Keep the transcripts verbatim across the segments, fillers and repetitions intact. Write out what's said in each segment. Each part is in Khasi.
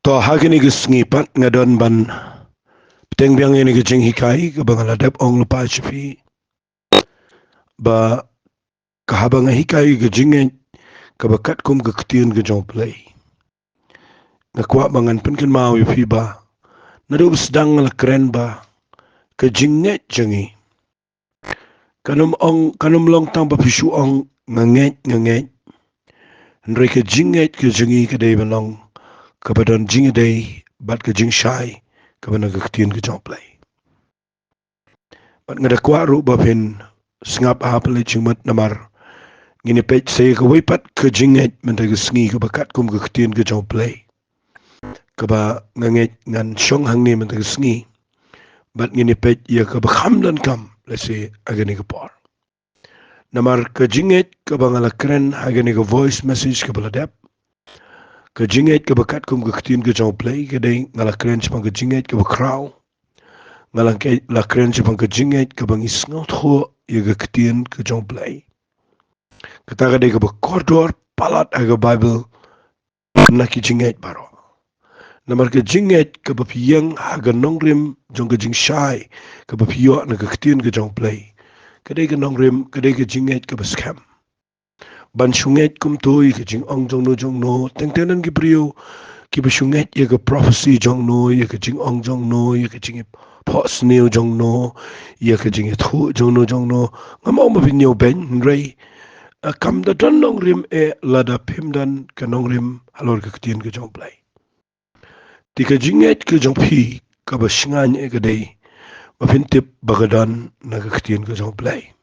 To, ha kine ki sngi pat nga don ban bteng biang ïa kine ki jinghikai kaba nga la dep ong lypa sha phi, ba ka haba nga hikai ka jingngeit kaba katkum ka ktien ka jong U Blei, nga kwah ba ngan pynkynmaw ïa phi ba naduh ba sdang nga la kren ba ka jingngeit jong ngi kan ym ong, kan ym long tang ba phi shu ong, "Nga ngeit, nga ngeit." Hynrei ka jingngeit ka jong ngi ka dei ban long kaba don jingïadei bad ka jingshai kaba na ka ktien ka jong U Blei. Bad nga da kwah ruh ba phin sngap ha phi leit jingmut, namar ngin ïa peit sa ïa kawei pat ka jingngeit mynta ka sngi kaba katkum ka ktien ka jong U Blei, kaba nga ngeit ngan shong hangne mynta ka sngi. Bad ngin ïa peit ïa kaba kham donkam lehse ha kane ka por. Namar ka jingngeit kaba nga la kren ha kane ka voice message kaba la dep, ka jingngeit kaba katkum ka ktien ka jong U Blei, ka dei nga la kren shaphang ka jingngeit kaba khraw. Nga la ke-, la kren shaphang ka jingngeit kaba ngi sngewthuh ïa ka ktien ka jong U Blei. Kata ka dei kaba kordor palat ha ka Baibl na ki jingngeit baroh. Namar ka jingngeit kaba phi ïeng ha ka nongrim jong ka jingshai kaba phi ïoh na ka ktien ka jong U Blei, ka dei ka nongrim, ka dei ka jingngeit kaba skhem. Ban shu ngeit kumto ïa ka jingong jongno jongno, teng teng don ki briew kiba shu ngeit ïa ka prophecy jongno, ïa ka jingong jongno, ïa ka jingphohsniew jongno, ïa ka jingïathuh jongno jongno. Ngam ong ba phin ïoh beiñ, hynrei, ah, kam da don nongrim eh lada phim don ka nongrim halor ka ktien ka jong U Blei. Te ka jingngeit ka jong phi kaba shngaiñ eh ka dei ba phin tip ba ka don na ka ktien ka jong U Blei.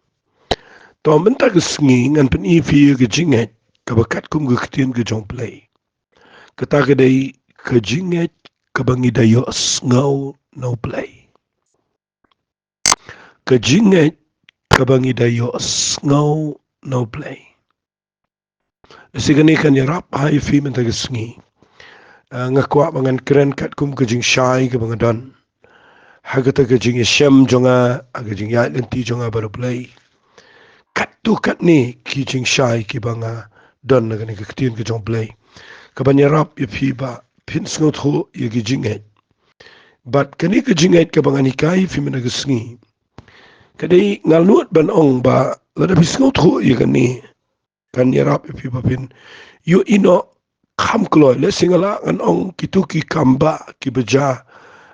To, mynta ka sngi ngan pyni ïa phi ka jingngeit kaba katkum ka ktien ka jong U Blei. Kata ka dei ka jingngeit kaba ngi da ïohsngew na U Blei. Ka jingngeit kaba ngi da ïohsngew na U Blei. Lehse kane kan ïarap ha ïa phi mynta ka sngi. Ah, nga kwah ba ngan kren katkum ka jingshai kaba nga don ha kata ka jingïashem jong nga, ha ka jingïaid lynti jong nga bad U Blei. Katto katne ki jingshai kiba nga don na kane ka ktien ka jong U Blei, kaban ïarap ïa phi ba phin sngewthuh ïa ki jingngeit. Bad kane ka jingngeit kaba ngan hikai ïa phi mynta ka sngi, ka dei nga nud ban ong ba lada phi sngewthuh ïa kane, kan ïarap ïa phi ba phin ïohi noh kham kloi. Lehse nga lah ngan ong kito ki kambah kiba jia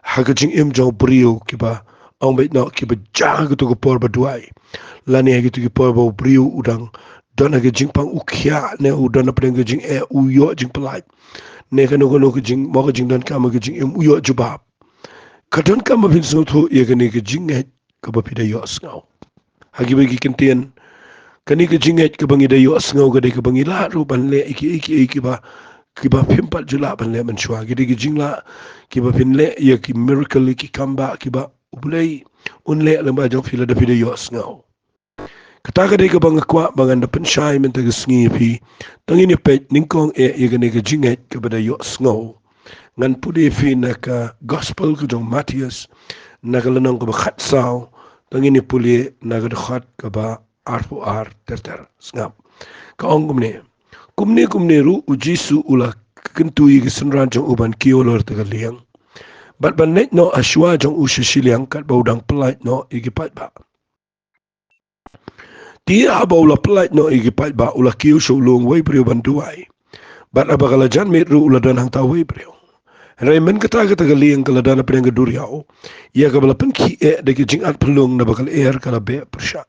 ha ka jingim jong u briew, kiba ong beit noh kiba jia ha kito ki por ba duwai, lane ha kito ki por ba u briew u dang don ha ka jingpang u khiah, ne u don hapdeng ka jingeh u ïoh jingpyllait, ne kano kano ka jing, mo ka jingdonkam ha ka jingim u ïoh jubab. Ka donkam ba phin sngewthuh ïa kane ka jingngeit kaba phi da ïohsngew. Ha kiba ki kyntien, kane ka jingngeit kaba ngi da ïohsngew ka dei kaba ngi lah ruh ban leh ïa kiei kiei kiba, kiba phim pat ju lah ban leh mynshuwa. Ki dei ki jinglah kiba phin leh ïa ki miracle, ïa ki kambah kiba U Blei un leh lyngba jong phi lada phi da ïohsngew. Kata ka dei kaba nga kwah ba ngan da pynshai mynta ka sngi ïa phi. To ngin ïa peit nyngkong eh ïa kane ka jingngeit kaba da ïohsngew. Ngan pule ïa phi na ka Gospel ka jong u Mathaios, na ka lynnong kaba khatsaw. To ngin ïa pule na ka dkhot kaba arphew ar ter ter. Sngap. Ka ong kumne: Kumne kumne ruh u Jisu u la kyntu ïa ki synran jong u ban kiew halor kata ka lieng, bad ban leit noh ha shuwa jong u sha shiliang katba u dang pyllait noh ïa ki paidbah. Te haba u la pyllait noh ïa ki paidbah, u la kiew sha u lum uwei u briew ban duwai. Bad haba ka la jan miet ruh u la don hangta uwei u briew. Hynrei mynta kata, kata ka lieng ka la don hapdeng ka duriaw, ïa kaba la pynkhih eh da ki jingat phyllung, naba ka lyer ka la beh pyrshah.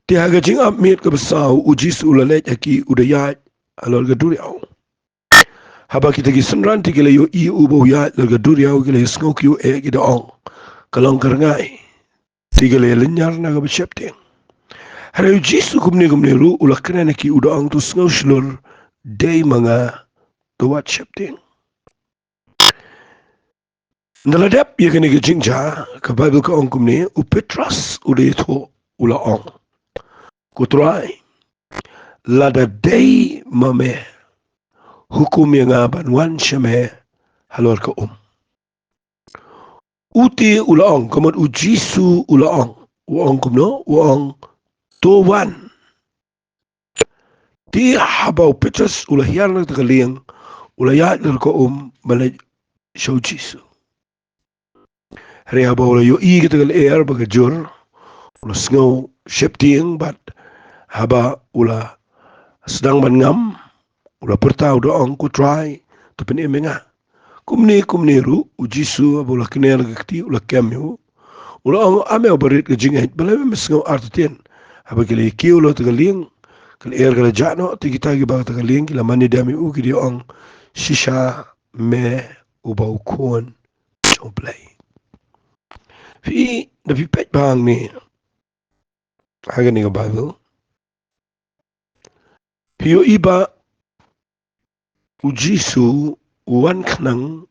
Te ha ka jingap miet kaba saw, u Jisu u la leit ha ki, u da ïaid halor ka duriaw. Haba kita ki synran te ki la ïohi ïa u ba u ïaid halor ka duriaw, ki la ïohsngew ki ïoh eh, ki da ong: Ka long ka rngai. Te ki la ïalynñiar na kaba sheptieng. Hynrei u Jisu kumne kumne ruh u la kren ha ki, u da ong: To sngew shlur, dei ma nga, to wat sheptieng. Ynda la dep ïa kane ka jingjia, ka Baibl ka ong kumne: U Petros u da ïathuh, u la ong: Ko Trai, lada dei ma me, hukum ïa nga ban wan sha me halor ka um. U te u la ong, ka mut u Jisu u la ong. U ong kumno? U ong: To wan. Te haba u Petros u la hiar na kata ka lieng, u la ïaid halor ka um ban leit sha u Jisu. Hynrei haba u la ïohi kata ka lyer ba ka jur, u la sngew sheptieng bad haba u la sdang ban ngam, u la pyrta u da ong, "Ko Trai, to pynim ïa nga." Kumne kumne ruh u Jisu haba u la kner la ka kti u la kem ïa u. U la ong, "Ame uba rit ka jingngeit, balei me sngew artatien?" Haba ki la ïakiew halor kata ka lieng, ka lyer ka la jah noh, te kita kiba ha kata ka lieng ki la mane dem ïa u ki da ong, "Shisha me uba u Khun jong U Blei." Phi, da phi peit bha hangne ha kane ka Bible, phi ïohi ba u Jisu u wan khnang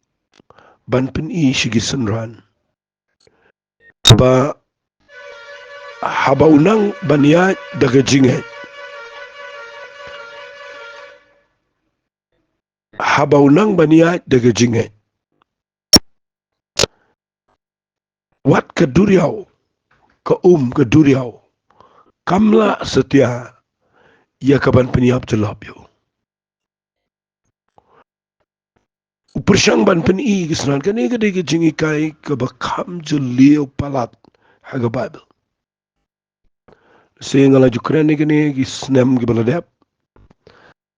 ban pyni sha ki synran ba haba u nang ban ïaid da ka jingngeit, haba u nang ban ïaid da ka jingngeit, wat ka duriaw, ka um ka duriaw kam lah satia ïa ka ban pynïap jyllop ïa u. U pyrshang ban pyni ki synran, kane ka dei ka jinghikai kaba kham jylliew palat ha ka Bible. Shisha nga la ju kren ïa kane ki snem kiba la dep.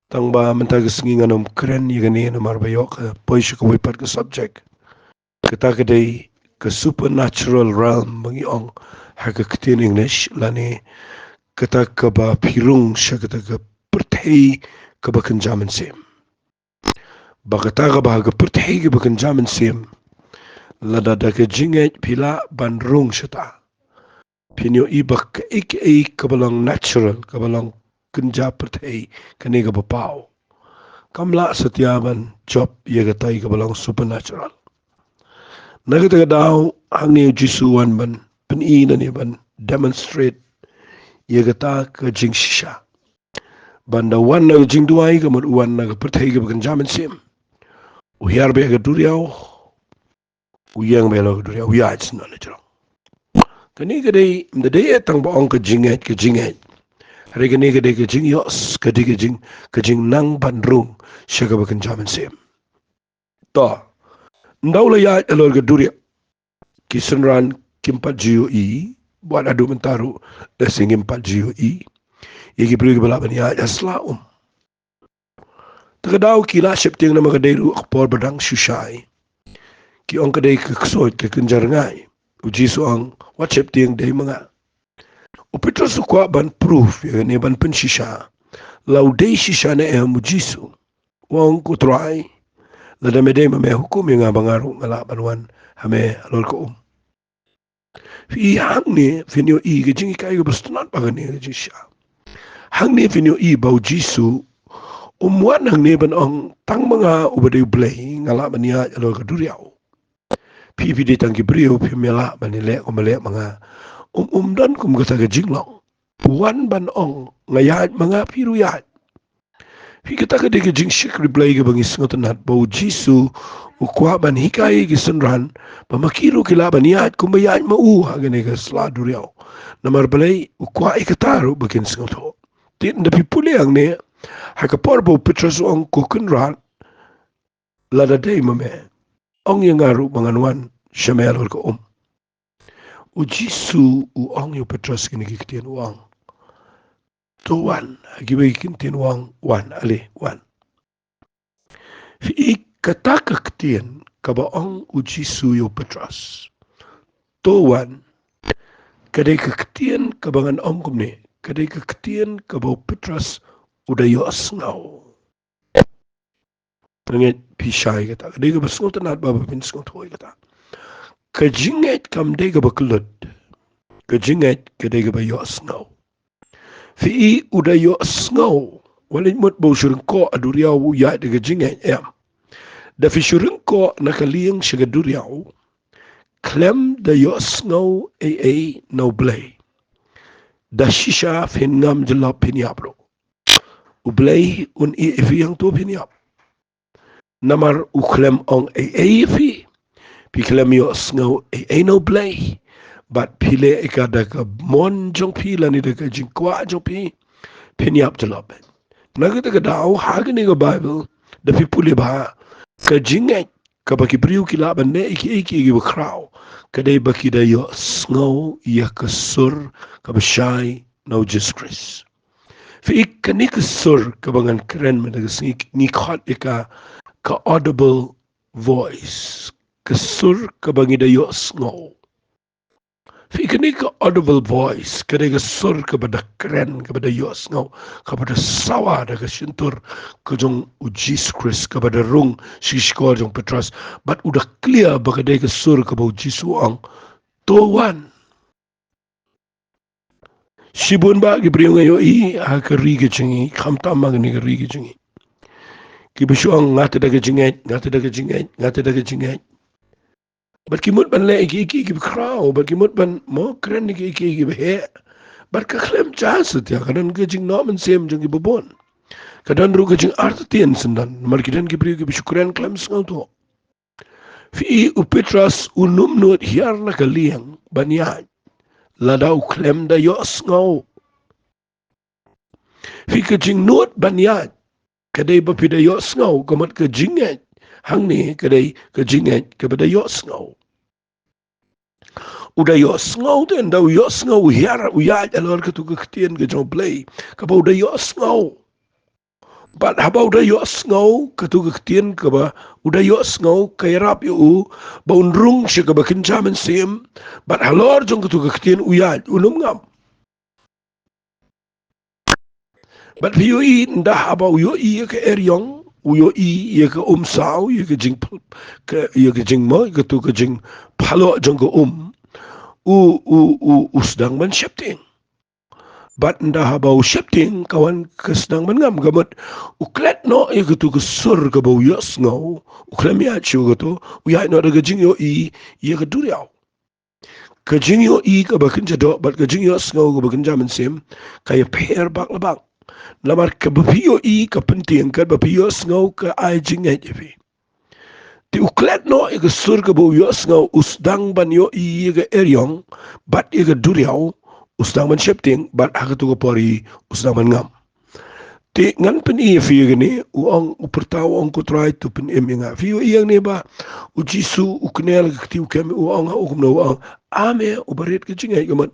Tang ba mynta ka sngi ngan ym kren ïa kane namar ba ïoh ka poi sha kawei pat ka subject. Kata ka dei ka supernatural realm ba ngi ong ha ka ktien English, lane kata kaba pyrung sha kata ka pyrthei kaba kynja mynsiem. Ba kata kaba ha ka pyrthei kaba kynja mynsiem, lada da ka jingngeit phi lah ban rung shata, phin ïohi ba kaei kaei kaba long natural, kaba long kynja pyrthei, kane kaba paw, kam lah satia ban jop ïa katai kaba long supernatural. Na kata ka daw hangne u Jisu u wan ban pyni, lane ban demonstrate ïa kata ka jingshisha. Ban da wan na ka jingduwai, ka mut u wan na ka pyrthei kaba kynja mynsiem. U hiar beit ha ka duriaw, u ïeng beit halor ka duriaw, u ïaid sha na jrong. Kane ka dei, ym da dei tang ba ong ka jingngeit, ka jingngeit. Hynrei kane ka dei ka jingïoh, ka dei ka jing, ka jingnang ban rung sha kaba kynja mynsiem. To, ynda u la ïaid halor ka duriaw, ki synran kim pat ju ïohi, wat haduh mynta ruh lehse ngim pat ju ïohi ïa ki briew kiba lah ban ïaid ha sla um. Te ka daw ki la sheptieng namar ka dei ruh ka por ba dang shu shai. Ki ong ka dei ka ksuid, ka kynja rngai. U Jisu u ong, wat sheptieng, dei ma nga. U Petros u kwah ban proof ïa kane, ban pynshisha la u dei shisha ne em u Jisu. U ong, ko Trai, lada me dei ma me, hukum ïa nga ba nga ruh nga lah ban wan ha me halor ka um. Phi, hangne phin ïohi ka jinghikai kaba sngewtynnat bha kane ka jingshisha. Hangne phin ïohi ba u Jisu um wan hangne ban ong, tang ma nga uba dei U Blei nga lah ban ïaid halor ka duriaw. Phi, phi dei tang ki briew, phim lah ban ïaleh kumba leh ma nga. Um, um don kum kata ka jinglong. U wan ban ong, nga ïaid ma nga, phi ruh ïaid. Phi, kata ka dei ka jingshakri Blei kaba ngi sngewtynnat ba u Jisu u kwah ban hikai ïa ki synran ba ma ki ruh ki lah ban ïaid kumba ïaid ma u ha kane ka sla duriaw. Namar balei? U kwah ïa kata ruh ba kin sngewthuh. Te ynda phi pule hangne, ha ka por ba u Petros u ong, ko Kynrad, lada dei ma me, ong ïa nga ruh ba ngan wan sha me halor ka um. U Jisu u ong ïa u Petros kine ki ktien, u ong, to wan. Ha kiwei ki ktien u ong, wan, ale, wan. Phi, kata ka ktien kaba ong u Jisu ïa u Petros, to wan, ka dei ka ktien kaba ngan ong kumne, ka dei ka ktien kaba u Petros u da ïohsngew. Nga ngeit phi shai kata. Ka dei kaba sngewtynnat bha ba phin sngewthuh ïa kata. Ka jingngeit kam dei kaba kyllut. Ka jingngeit ka dei kaba ïohsngew. Phi, u da ïohsngew. Wat leit mut ba u shu ryngkoh ha duriaw u ïaid da ka jingngeit, em. Da phi shu ryngkoh na ka lieng sha ka duriaw, khlem da ïohsngew ei ei na U Blei, da shisha phin ngam jyllop, phin ïap ruh. U Blei un ïeh ïa phi hangto phin ïap. Namar u khlem ong ei ei ïa phi. Phi khlem ïohsngew ei ei na U Blei. Bad phi leh ïa ka da ka mon jong phi lane da ka jingkwah jong phi, phin ïap jyllop. Na kata ka daw ha kane ka Baibl, Da phi pule bha, ka jingngeit kaba ki briew ki lah ban leh ïa kiei kiei kiba khraw, ka dei ba ki da ïohsngew ïa ka sur kaba shai na u Jisu Khrist. Phi i kane ka sur kaba ngan kren mynta ka sngi, ngi khot ïa ka, ka audible voice, ka sur kaba ngi da ïohsngew. Phi i kane ka audible voice, ka dei ka sur kaba da kren, kaba da ïohsngew, kaba da sawa da ka shyntur ka jong u Jisu Khrist, kaba da rung sha ki shkor jong u Petros, bad u da clear ba ka dei ka sur kaba u Jisu u ong, to wan. Shibun bah ki briew nga ïohi ha ka ri ka jong ngi, khamtam ha kane ka ri ka jong ngi, kiba shu ong, nga te da ka jingngeit, nga te da ka jingngeit, nga te da ka jingngeit. Bad ki mut ban leh ïa kiei kiei kiba khraw, bad ki mut ban mo kren ïa kiei kiei kiba heh. Bad ka khlem jia satia, ka don ka jingnoh mynsiem jong kiba bun. Ka don ruh ka jingartatien syndon, namar ki don ki briew kiba shu kren khlem sngewthuh. Phi i u Petros um nud hiar na ka lieng ban ïaid lada u khlem da ïohsngew. Phi, ka jingnud ban ïaid ka dei ba phi da ïohsngew, ka mut ka jingngeit hangne ka dei ka jingngeit kaba da ïohsngew. U da ïohsngew te, ynda u ïohsngew u hiar u ïaid halor katu ka ktien ka jong U Blei, kaba u da ïohsngew. Bad haba u da ïohsngew katu ka ktien, kaba u da ïohsngew ka ïarap ïa u ba un rung sha kaba kynja mynsiem. Bad halor jong katu ka ktien u ïaid, um ngam. Bad phi ïohi, ynda haba u ïohi ïa ka eriong, u ïohi ïa ka umsaw, ïa ka jing, ka, ïa ka jingmo, ïa katu ka jingpyllait jong ka um, u, u, u, u sdang ban sheptieng. Bad ynda haba u sheptieng, ka wan ka sdang ban ngam, ka mut u klet noh ïa katu ka sur kaba u ïohsngew, u khlem ïaid shuh katu, u ïaid noh da ka jingïohi ïa ka duriaw. Ka jingïohi kaba kynja doh bad ka jingïohsngew kaba kynja mynsiem ka ïapher bak la bak. Namar kaba phi ïohi ka pyntieng, katba phi ïohsngew ka ai jingngeit ïa phi. Te u klet noh ïa ka sur kaba u ïohsngew, u sdang ban ïohi ïa ka eriong bad ïa ka duriaw, u sdang ban sheptieng, bad ha katu ka por hi u sdang ban ngam. Te ngan pyni ïa phi ïa kane, u ong, u pyrta, u ong, ko Trai, to pynim ïa nga. Phi ïohi ïa kane ba u Jisu u kner la ka kti, u kem, u ong ha u kumno, u ong, A me uba rit ka jingngeit, ka mut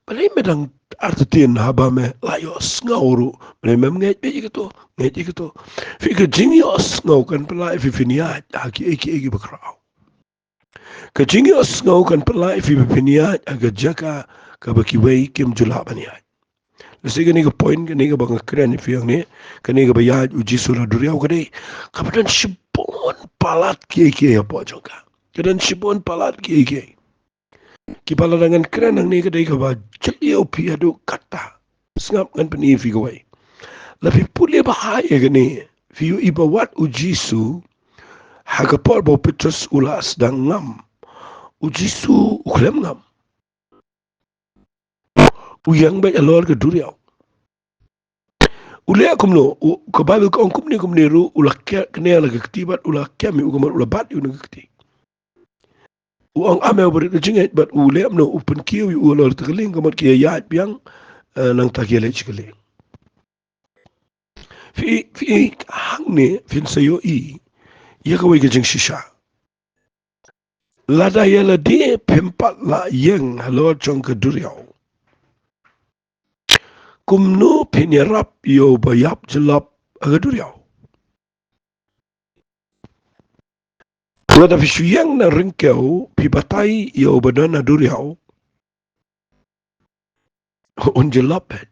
balei me dang artatien haba me la ïohsngew ruh? Balei mem ngeit beit ïa kato, ngeit ïa kato? Phi, ka jingïohsngew kan pynlait ïa phi phin ïaid ha kiei kiei kiba khraw. Ka jingïohsngew kan pynlait ïa phi phin ïaid ha ka jaka kaba kiwei kim ju lah ban ïaid. Lehse kane ka point, kane kaba nga kren ïa phi hangne, kane kaba ïaid u Jisu na duriaw, ka dei kaba don shibun palat kiei kiei hapoh jong ka. Ka don shibun palat kiei kiei. Kiba lada ngan kren hangne ka dei kaba jylliew phi haduh katta. Sngap, ngan pyni ïa phi kawei. Lada phi pule bha ïa kane, phi ïohi ba wat u Jisu, ha ka por ba u Petros u la sdang ngam, u Jisu u khlem ngam. U ïeng beit halor ka duriaw. U leh kumno? U, ka Baibl ka ong kumne kumne ruh, u la ke-, kner la ka kti bad u la kem ïa u, ka mut u la bat ïa u na ka kti. U ong, A me uba rit ka jingngeit, bad u leh kumno? U pynkiew ïa u halor kata ka lieng, ka mut ki ïaid biang, eh, nangta ki ïaleit sha ka lieng. Phi, phi, hangne phin sa ïohi ïa kawei ka jingshisha. Lada ïa lade phim pat lah ïeng halor jong ka duriaw, kumno phin ïarap ïa uba ïap jyllop ha ka duriaw? Lada phi shu ïeng na ryngkew, phi batai ïa uba don ha duriaw, un jyllop beit.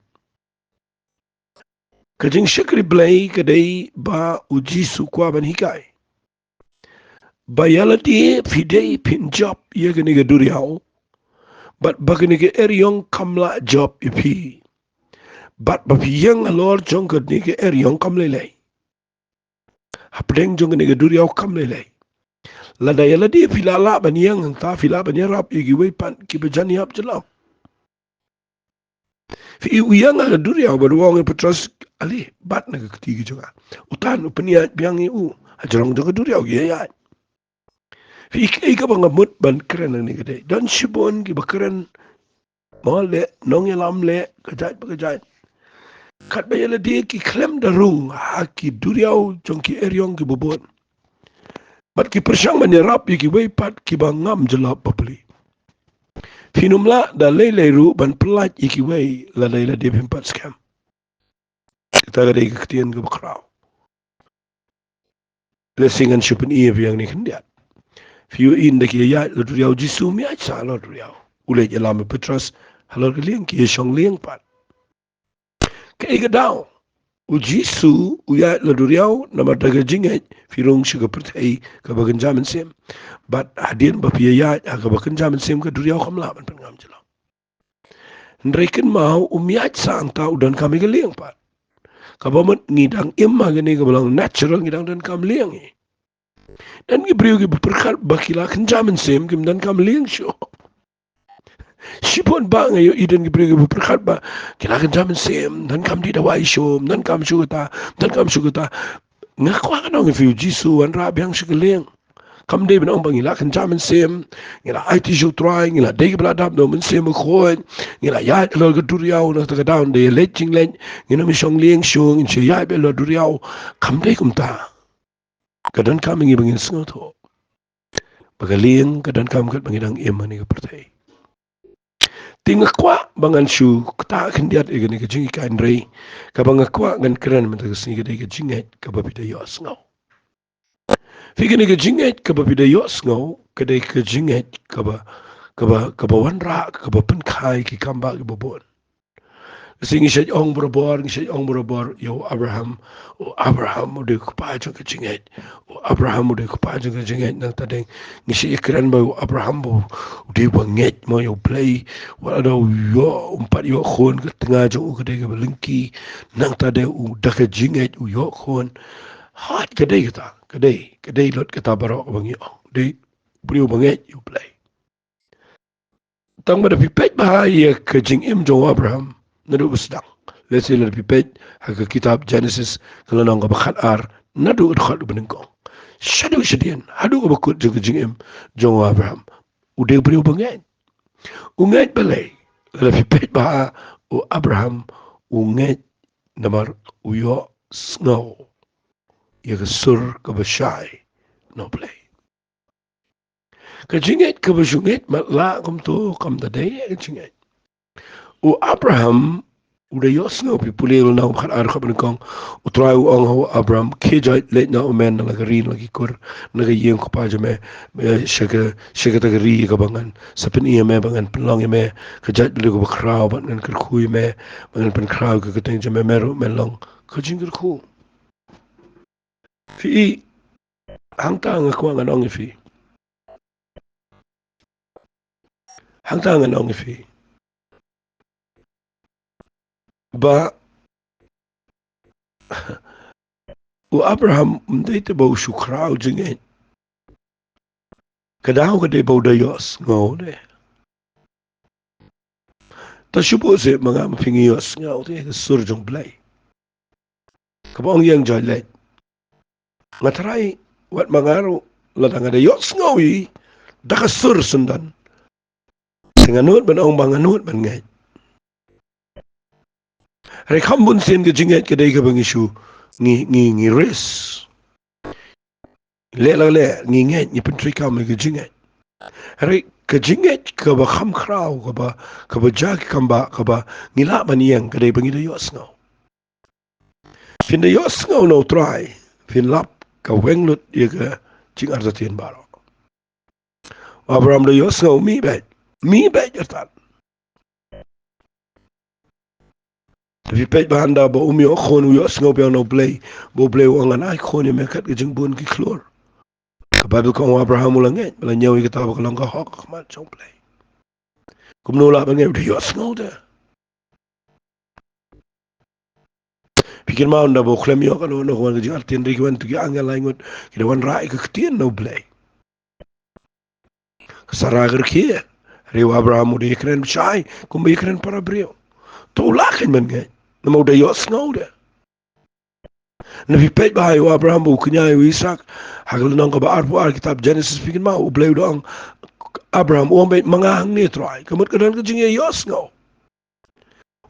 Ka jingshakri Blei ka dei ba u Jisu u kwah ban hikai ba ïa lade phi dei phin jop ïa kane ka duriaw, bad ba kane ka eriong kam lah jop ïa phi, bad ba phi ïeng halor jong kane ka eriong kam lei lei. Hapdeng jong kane ka duriaw kam lei lei. Lada ïa lade phi lah lah ban ïeng hangta, phi lah ban ïarap ïa kiwei pat kiba jan ïap jyllop. Phi i, u ïeng ha ka duriaw bad u ong ïa u Petros, Ale, bat na ka kti ka jong nga. U tan, u pynïaid biang ïa u hajrong jong ka duriaw, ki ïaid. Phi i, kaei kaba nga mut ban kren hangne ka dei, don shibun kiba kren, mo, leh nongïalam, leh ka jait pa ka jait. Katba ïa lade ki khlem da rung ha ki duriaw jong ki eriong kiba bun. Bad ki pyrshang ban ïarap ïa kiwei pat kiba ngam jyllop bapli. Phim lah da lei lei ruh ban pyllait ïa kiwei lada ïa lade phim pat skhem. Kata ka dei ka ktien kaba khraw. Lehse ngan shu pyni ïa phi hangne khyndiat. Phi ïohi ynda ki ïaid halor duriaw, u Jisu um ïaid sah halor duriaw. U leit ïalam bad u Petros halor ka lieng, ki ïashong lieng pat. Kaei ka daw? U Jisu u ïaid halor duriaw namar da ka jingngeit phi rung sha ka pyrthei kaba kynja mynsiem. Bad hadien ba phi ïaid ha kaba kynja mynsiem, ka duriaw kam lah ban pynngam jyllop. Hynrei kynmaw, um ïaid sah hangta, u donkam ïa ka lieng pat. Kaba mut ngi dang im ha kane kaba long natural, ngi dang donkam lieng hi. Don ki briew kiba pyrkhat ba ki la kynja mynsiem kim donkam lieng shuh. Shibun ba nga ïohi don ki briew kiba pyrkhat ba ki la kynja mynsiem, donkam dih dawai shuh, donkam shuh kata, donkam shuh kata. Nga kwah ngan ong ïa phi, u Jisu u wanrah biang sha ka lieng. Kam dei ban ong ba ngi la kynja mynsiem, ngi la aiti sha u Trai, ngi la dei kiba la dap na u Mynsiem Bakhuid, ngi la ïaid halor ka duriaw, na kata ka daw ynda ïaleit jingleit ngin ym shong lieng shuh, ngin shu ïaid beit halor duriaw. Kam dei kumta. Ka donkam ïa ngi ba ngin sngewthuh ba ka lieng ka donkam katba ngi dang im ha kane ka pyrthei. Te nga kwah ba ngan shu ktah khyndiat ïa kane ka jinghikai, hynrei kaba nga kwah ngan kren mynta ka sngi ka dei ka jingngeit kaba phi da ïohsngew. Phi, kane ka jingngeit kaba phi da ïohsngew ka dei ka jingngeit kaba, kaba, kaba wanrah, kaba pynkha ïa ki kambah kiba bun. Lehse ngi shait ong barabor, ngi shait ong barabor ïa u Abraham. U Abraham u dei u kpa jong ka jingngeit. U Abraham u dei u kpa jong ka jingngeit. Nangta dei ngi shait ïakren ba u Abraham ba u dei uba ngeit mo ïa U Blei. Wat la da u ïoh, um pat ïoh khun, ka tnga jong u ka dei kaba lyngkhi. Nangta dei u da ka jingngeit u ïoh khun. Hooid, ka dei kata, ka dei, ka dei lut kata baroh kaba ngi ong. U dei u briew ba ngeit ïa U Blei. Tang ba lada phi peit bha ïa ka jingim jong u Abraham naduh ba sdang. Lehse lada phi peit ha ka kitab Genesis ka lynnong kaba khatar naduh ka dkhot ba nyngkong. Shaduh shadien haduh kaba kut jong ka jingim jong u Abraham, u dei u briew ba ngeit. U ngeit balei? Lada phi peit bha, u Abraham u ngeit namar u ïohsngew ïa ka sur kaba shai na U Blei. Ka jingngeit kaba shu ngeit matlah kumto kam da dei ka jingngeit. U Abraham u da ïohsngew, phi pule lynnong khatar dkhot ba nyngkong. U Trai u ong ha u Abraham, khie joit, leit noh ha u men na la ka ri na la ki kur, na ka ïing u kpa jong me, eh, sha ka, sha kata ka ri kaba ngan sa pyni ïa me, ba ngan pynlong ïa me ka jaitbynriew kaba khraw, bad ngan kyrkhu ïa me, ba ngan pynkhraw ïa ka kyrteng jong me, me ruh men long ka jingkyrkhu. Phi, hangta nga kwah ngan ong ïa phi. Hangta ngan ong ïa phi ba u Abraham um dei te ba u shu khraw jingngeit. Ka daw ka dei ba u da ïohsngew de. Ta shu buh seh ma nga ma phi, ngi ïohsngew te ka sur jong U Blei kaba ong ïeng joit leit. Nga tharai wat ma nga ruh, lada nga da ïohsngew ïa da ka sur syndon, te nga nud ban ong ba nga nud ban ngeit. Hynrei kham bun sien ka jingngeit ka dei kaba ngi shu, ngi, ngi, ngi risk. Leh la leh ngi ngeit, ngi pyntreikam ïa ka jingngeit. Hynrei ka jingngeit kaba kham khraw, kaba, kaba jia ki kambah, kaba ngi lah ban ïeng, ka dei ba ngi da ïohsngew. Phin da ïohsngew na U Trai, phin lap ka weng lut ïa ka jingartatien baroh. U Abraham da ïohsngew, mih beit, mih beit artat. Te phi peit ba hynda ba um ïoh khun u ïohsngew biang na U Blei, ba U Blei u ong ngan ai khun ïa me kat ka jingbun ki khlur. Ka Baibl ka ong u Abraham u la ngeit, ba la ñiew ïa kata ba ka long ka hok ha khmat jong U Blei. Kumno lah ban ngeit? U da ïohsngew te. Phi kynmaw hynda ba u khlem ïoh kano kano ka wan ka jingartatien, hynrei ki wan tu ki angel lai ngut, ki da wanrah ïa ka ktien na U Blei. Ka Sara ka rkhie, hynrei u Abraham u da ïakren bishai kumba ïakren para briew. To u lah kein ban ngeit, namar u da ïohsngew de. Lada phi peit bha ïa u Abraham ba u kñia ïa u Isaak, ha ka lynnong kaba arphew ar kitab Genesis, phi kynmaw, U Blei u da ong, Abraham, u ong beit, ma nga hangne Trai. Ka mut ka don ka jingïohsngew.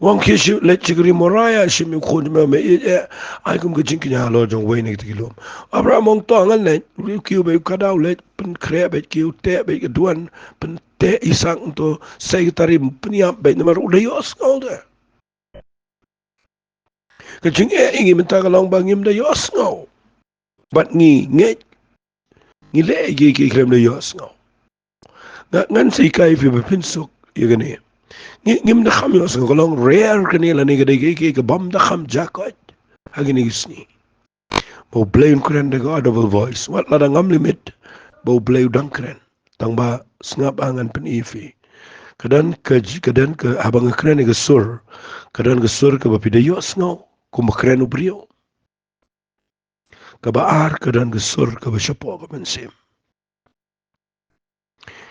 Wan ki shi leit shi ka ri Moria, shim ïa u khun jong me, me ïeit eh, ai kum ka jingkñia halor jong uwei na kita ki lum. Abraham ong to ngan leit, u kiew beit u kada, u leit pynkhreh beit kiew, teh beit ka duwan, pynteh Isak, to sei ka tari, pynïap beit, namar u da ïohsngew de. Ka jingeh ïa ngi mynta ka long ba ngim da ïohsngew. Bad ngi ngeit, ngi leh ïa ki, ki khlem da ïohsngew. Nga, ngan sa hikai ïa phi ba phin suk ïa kane. Ngi, ngim da kham ïohsngew, ka long rare kane lane ka dei ka, ka, ka bym da kham jia koit ha kine ki sngi. Ba U Blei un kren da ka audible voice. Wat lada ngam leh mit ba U Blei u dang kren. Tang ba sngap, ngan pyni ïa phi. Ka don ka, ka don ka, haba nga kren ïa ka sur, ka don ka sur kaba phi da ïohsngew kumba kren u briew. Kaba ar, ka don ka sur kaba shapoh ka mynsiem.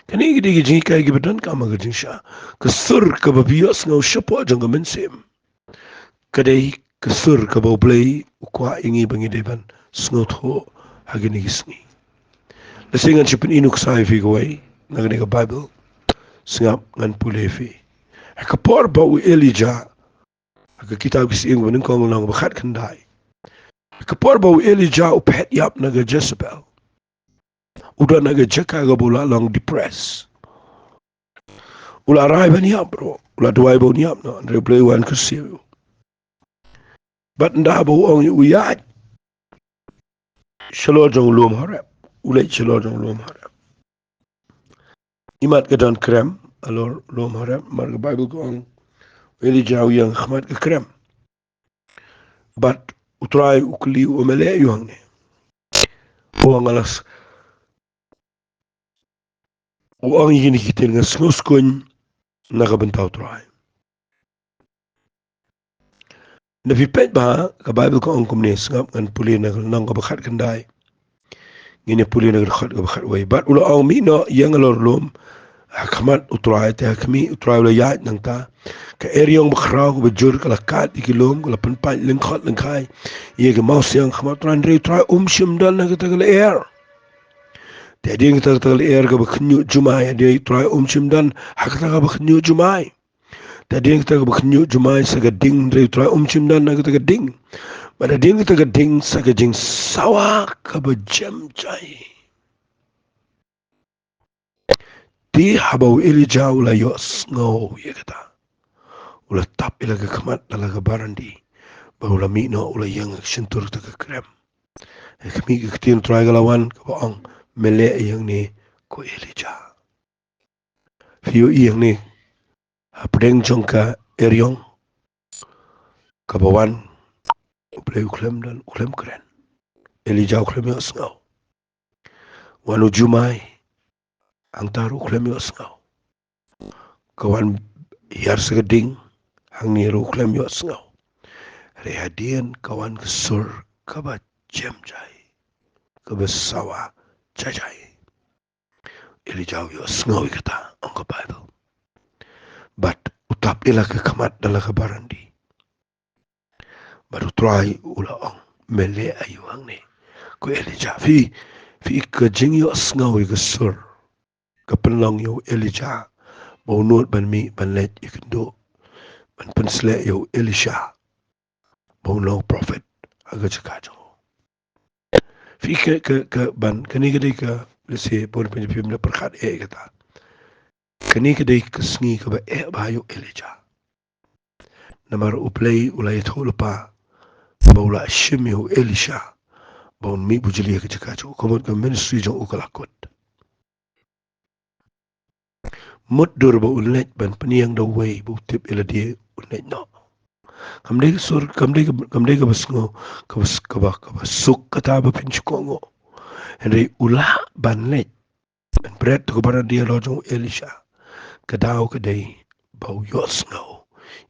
Kane ka dei ka jinghikai kaba donkam ha ka jingshisha. Ka sur kaba phi ïohsngew shapoh jong ka mynsiem, ka dei ka sur kaba U Blei u kwah ïa ngi ba ngi dei ban sngewthuh ha kine ki sngi. Lehse ngan sa pyni nuksa ïa phi kawei na kane ka Baibl. Sngap, ngan pule ïa phi. Ha ka por ba u Elijah, ha ka kitab Ki Syiem kaba nyngkong, lynnong ba khatkhyndai. Ha ka por ba u Elijah u phet ïap na ka Jezebel, u don ha ka jaka kaba u la long depressed. U la rai ban ïap ruh, u la duwai ba un ïap noh, hynrei U Blei u wan kyrsiew. Bad ynda ba u ong ïa u ïaid shalor jong u lum Horeb, u leit shalor jong u lum Horeb. Imat ka don krem halor lum Horeb, namar ka Baibl ka ong, u Elijah u ïeng ha khmat ka krem. Bad U Trai u kylli u, me leh aiu hangne? U ong, nga la s-, u ong ïa kine ki ktien, nga sngew skun na ka bynta U Trai. Lada phi peit bha, ka Baibl ka ong kumne, sngap, ngan pule na ka lynnong kaba khatkhyndai. Ngin ïa pule na ka dkhot kaba khatwei. Bad u la ong, mih noh, ïeng halor lum ha khmat U Trai. Te ha khmih, U Trai u la ïaid nangta. Ka eriong bakhraw kaba jur ka la kad ïa ki lum, ka la pynpait lyngkhot lyngkhai ïa ki mawsiang ha khmat U Trai, hynrei U Trai um shym don ha kata ka lyer. Te hadien kata, kata ka lyer kaba khynñiuh jumai, hadien U Trai um shym don ha kata kaba khynñiuh jumai. Te hadien kata kaba khynñiuh jumai sa ka ding, hynrei U Trai um shym don ha kata ka ding. Bad hadien kata ka ding sa ka jingsawa kaba jem jai. Te haba u Elijah u la ïohsngew ïa kata, u la tap ïa la ka khmat da la ka barandi, bad u la mih noh, u la ïeng ha ka shyntur kata ka krem. Ha khmih, ka ktien U Trai ka la wan kaba ong, me leh aiu hangne, ko Elijah? Phi ïohi hangne, hapdeng jong ka eriong kaba wan, U Blei u khlem don, u khlem kren. Elijah u khlem ïohsngew. Wan u jumai, hangta ruh u khlem ïohsngew. Ka wan hiar sa ka ding, hangne ruh u khlem ïohsngew. Hynrei hadien ka wan ka sur kaba jem jai, kaba sawa jai jai. Elijah u ïohsngew ïa kata, ong ka Baibl. Bad u tap ïa la ka khmat da la ka barandi. Bad U Trai u la ong, me leh aiu hangne, ko Elijah? Phi, phi i ka jingïohsngew ïa ka sur ka pynlong ïa u Elijah ba u nud ban mih ban leit ïakynduh, ban pynsleh ïa u Elisha ba un long prophet ha ka jaka jong u. Phi ka, ka, ka ban, kane ka dei ka, lehse bun na phi phim da pyrkhat eh ïa kata. Kane ka dei ka sngi kaba eh bha ïa u Elijah. Namar U Blei u la ïathuh lypa ba u la shim ïa u Elisha ba un mih bujli ha ka jaka jong u, ka mut ka ministry jong u ka la kut. Mutdur ba un leit ban pynïeng da uwei ba u tip ïa lade un leit noh. Kam dei ka sur, kam dei ka, kam dei kaba sngew, kaba s-, kaba, kaba suk kata ba phin shu kohnguh. Hynrei u lah ban leit ban bret ïa ka barandi halor jong u Elisha. Ka daw ka dei ba u ïohsngew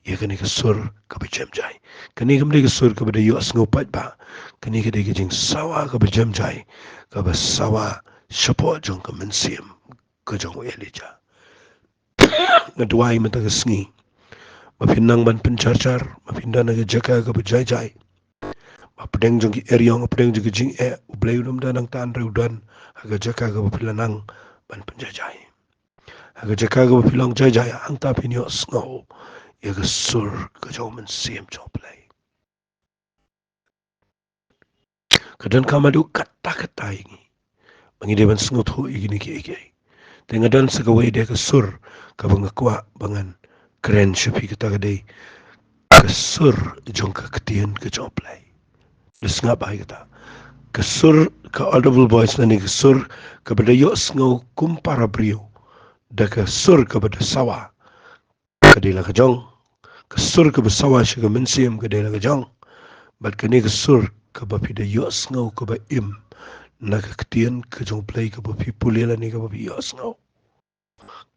ïa kane ka sur kaba jem jai. Kane kam dei ka sur kaba da ïohsngew paidbah. Kane ka dei ka jingsawa kaba jem jai, kaba sawa shapoh jong ka mynsiem ka jong u Elijah. Nga duwai mynta ka sngi ba phin nang ban pynjarjar, ba phin don ha ka jaka kaba jai jai, ba pdeng jong ki eriong, pdeng jong ki jingeh, U Blei um don nangta, hynrei u don ha ka jaka kaba phi la nang ban pynjai jai. Ha ka jaka kaba phi long jai jai, hangta phin ïohsngew ïa ka sur ka jong u Mynsiem jong U Blei. Ka donkam haduh katta katta ïa ngi ba ngi dei ban sngewthuh ïa kine kiei kiei. Te nga don sa kawei de ka sur kaba nga kwah ba ngan kren sha phi, kata ka dei ka sur jong ka ktien ka jong U Blei. Da sngap bha ïa kata. Ka sur, ka audible voice lane ka sur kaba da ïohsngew kum para briew da ka sur kaba da sawa, ka dei la ka jong. Ka sur kaba sawa sha ka mynsiem ka dei la ka jong. Bad kane ka sur kaba phi da ïohsngew kaba im na ka ktien ka jong U Blei kaba phi pule lane kaba phi ïohsngew,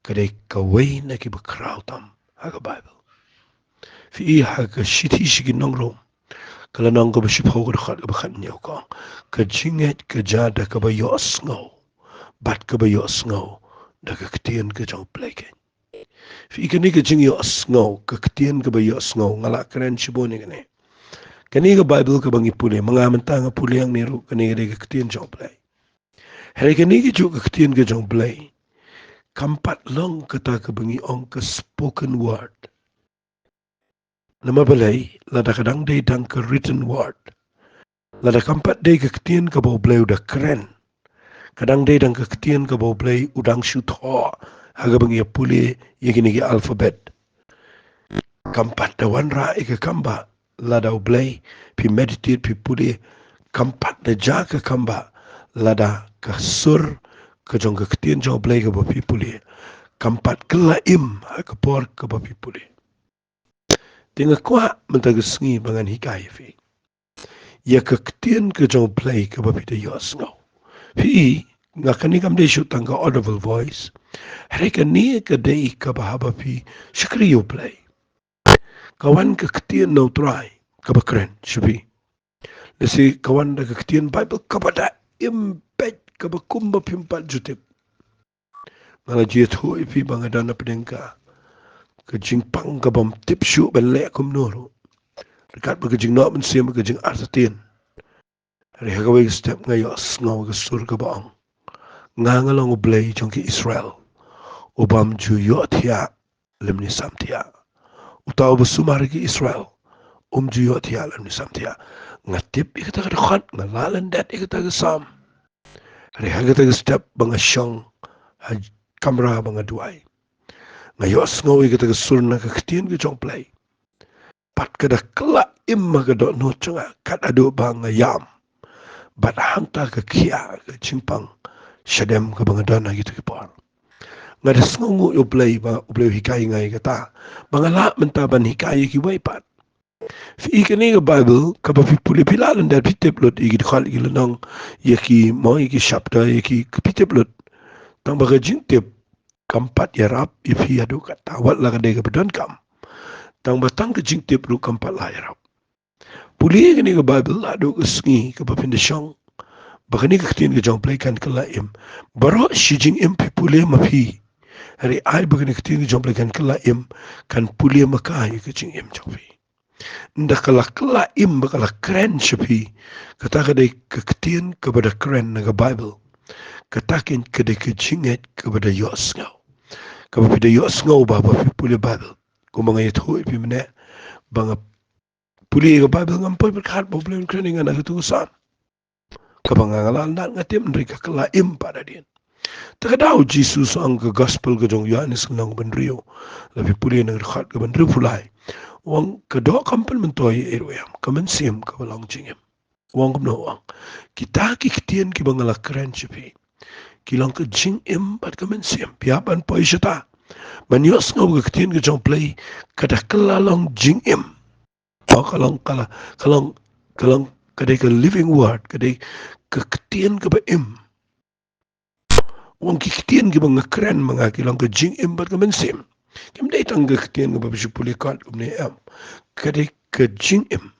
ka dei kawei na kiba khraw tam ha ka Baibl. Phi i ha ka shithi sha ki nong Rom, ka lynnong kaba shiphew, ka dkhot kaba khatñiew, ka ong, ka jingngeit ka jia da kaba ïohsngew, bad kaba ïohsngew da ka ktien ka jong U Blei keiñ. Phi i kane ka jingïohsngew, ka ktien kaba ïohsngew, nga la kren shibun ïa kane. Kane ka Baibl kaba ngi pule, ma nga mynta nga pule hangne ruh, kane ka dei ka ktien jong U Blei. Hynrei kane ka juh ka ktien ka jong U Blei kam pat long kata kaba ngi ong ka spoken word. Namar balei? Lada ka dang dei dang ka written word, lada kam pat dei ka ktien kaba U Blei u da kren, ka dang dei dang ka ktien kaba U Blei u dang shu thoh ha kaba ngi ïa pule ïa kine ki alphabet, kam pat da wanrah ïa ka kam ba lada U Blei phi meditate, phi pule, kam pat da jia ka kam ba lada ka sur ka jong ka ktien jong U Blei kaba phi pule kam pat kylla im ha ka por kaba phi pule. Te nga kwah mynta ka sngi ba ngan hikai ïa phi ïa ka ktien ka jong U Blei kaba phi da ïohsngew. Phi i, nga kane kam dei shuh tang ka audible voice, hynrei kane ka dei kaba haba phi shakri ïa U Blei, ka wan ka ktien na U Trai kaba kren sha phi. Lehse ka wan da ka ktien Baibl kaba da im beit, kaba kumba phim pat ju tip. Nga la ju ïathuh ïa phi ba nga don hapdeng ka, ka jingpang kabym tip shuh ban leh kumno ruh. Ryngkat bad ka jingnoh mynsiem, ka jingartatien. Hynrei ha kawei ka step nga ïohsngew ka sur kaba ong, nga nga long U Blei jong ki Israel, u bym ju ïohthiah lymne samthiah. Uta uba sumar ïa ki Israel, um ju ïohthiah lymne samthiah. Nga tip ïa kata ka dkhot, nga la lyndet ïa kata ka Salm. Hynrei ha kata ka step ba nga shong ha kamra ba nga duwai, nga ïohsngew ïa kata ka sur na ka ktien ka jong U Blei. Bad ka da kylla im ha ka dohnud jong nga, kat haduh ba nga ïam. Bad hangta ka khia ka jingpang shadem kaba nga don ha kita ki por. Nga da sngewnguh ïa U Blei ba U Blei u hikai ïa nga ïa kata, ba nga lah mynta ban hikai ïa kiwei pat. Phi i kane ka Baibl kaba phi pule, phi lah lyndet, phi tip lut ïa ki dkhot, ïa ki lynnong, ïa ki mo, ïa ki chapter, ïa ki, phi tip lut. Tang ba ka jingtip kam pat ïarap ïa phi haduh katta, wat la ka dei kaba donkam. Tang ba tang ka jingtip ruh kam pat lah ïarap. Pule ïa kane ka Baibl haduh ka sngi kaba phin da shong ba kane ka ktien ka jong U Blei kan kylla im. Baroh shi jingim phi pule ma phi, hynrei ai ba kane ka ktien ka jong U Blei kan kylla im, kan pule ma ka ïa ka jingim jong phi. Ynda ka la kylla im ba ka la kren sha phi, kata ka dei ka ktien kaba da kren na ka Baibl. Kata keiñ ka dei ka jingngeit kaba da ïohsngew, kaba phi da ïohsngew ba, ba phi pule Baibl. Kumba nga ïathuh ïa phi mynne ba nga pule ïa ka Baibl, ngam poi pyrkhat ba U Blei un kren ïa nga na katu ka Salm. Kaba nga, nga la lyndet, nga tip, hynrei ka kylla im pat hadien. Te ka daw Jisu u ong, ka Gospel ka jong u Ïoannis, lynnong kaba hynriew, la phi pule na ka dkhot kaba hynriewphew lai, u ong, ka doh kam pynmyntoi ïa ei ruh ei em, ka mynsiem kaba long jingim. U ong kumno? U ong, kita ki ktien kiba nga la kren sha phi ki long ka jingim bad ka mynsiem. Phi hap ban poi shata ban ïohsngew ka ktien ka jong U Blei, ka da kylla long jingim. O, ka long, ka la, ka long, ka long, ka dei ka living word, ka dei ka ktien kaba im. U ong, ki ktien kiba nga kren ma nga ki long ka jingim bad ka mynsiem. Kim dei tang ka ktien kaba phi shu pule kot kumne, em. Ka dei ka jingim.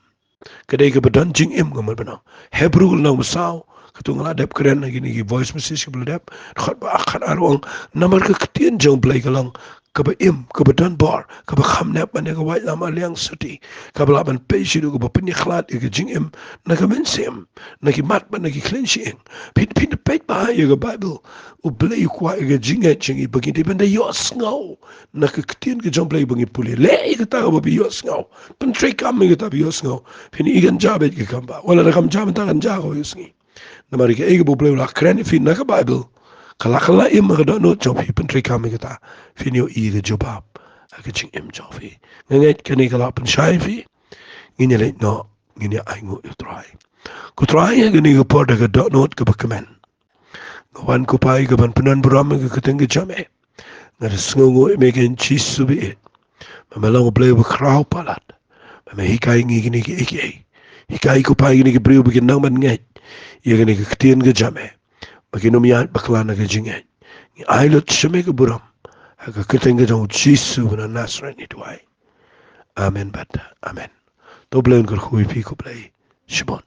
Ka dei kaba don jingim, ka mut ba na Hebru lynnong ba saw, katu nga la dep kren ha kine ki voice message kiba la dep, dkhot ba khatar, u ong, namar ka ktien jong U Blei ka long kaba im, kaba don bor, kaba kham nep ban ïa ka waitlam ar liang suti, kaba lah ban peit shaduh, kaba pynïakhlad ïa ka jingim na ka mynsiem, na ki mat bad na ki khlien shyieng. Phin, phin da peit bha ïa ka Baibl, U Blei u kwah ïa ka jingngeit jong ngi ba ngin dei ban da ïohsngew na ka ktien ka jong U Blei ba ngi pule. Leh ïa kata kaba phi ïohsngew, pyntreikam ïa kata phi ïohsngew. Phin ïohi kan jia beit ka kam ba, wat la da kam jia mynta, kan jia ka ïohsngew. Namar ïa kaei kaba U Blei u la kren ïa phi na ka Baibl, ka la, ka la im ha ka dohnud jong phi, pyntreikam ïa kata, phin ïohi ïa ka jubab ha ka jingim jong phi. Nga ngeit kane ka la pynshai ïa phi. Ngin ïa leit noh, ngin ïa ainguh ïa U Trai. Ko Trai, ha kane ka por da ka dohnud kaba kmen, nga wan, ko Trai, ka ban pyndon burom ïa ka kyrteng ka jong me. Nga da sngewnguh ïa me, ko Jisu ba ïeit, ba me long U Blei uba khraw palat, ba me hikai ïa ngi kine kiei kiei. Hikai, ko Trai, ïa kine ki briew ba kin nang ban ngeit ïa kane ka ktien ka jong me, ba kin ym ïaid bakla na ka jingngeit. Ngi ai lut sha me ka burom ha ka kyrteng ka jong U Jisu uba na Nasareth ngi duwai. Amen bad amen. To U Blei un kyrkhu ïa phi, khublei shibun.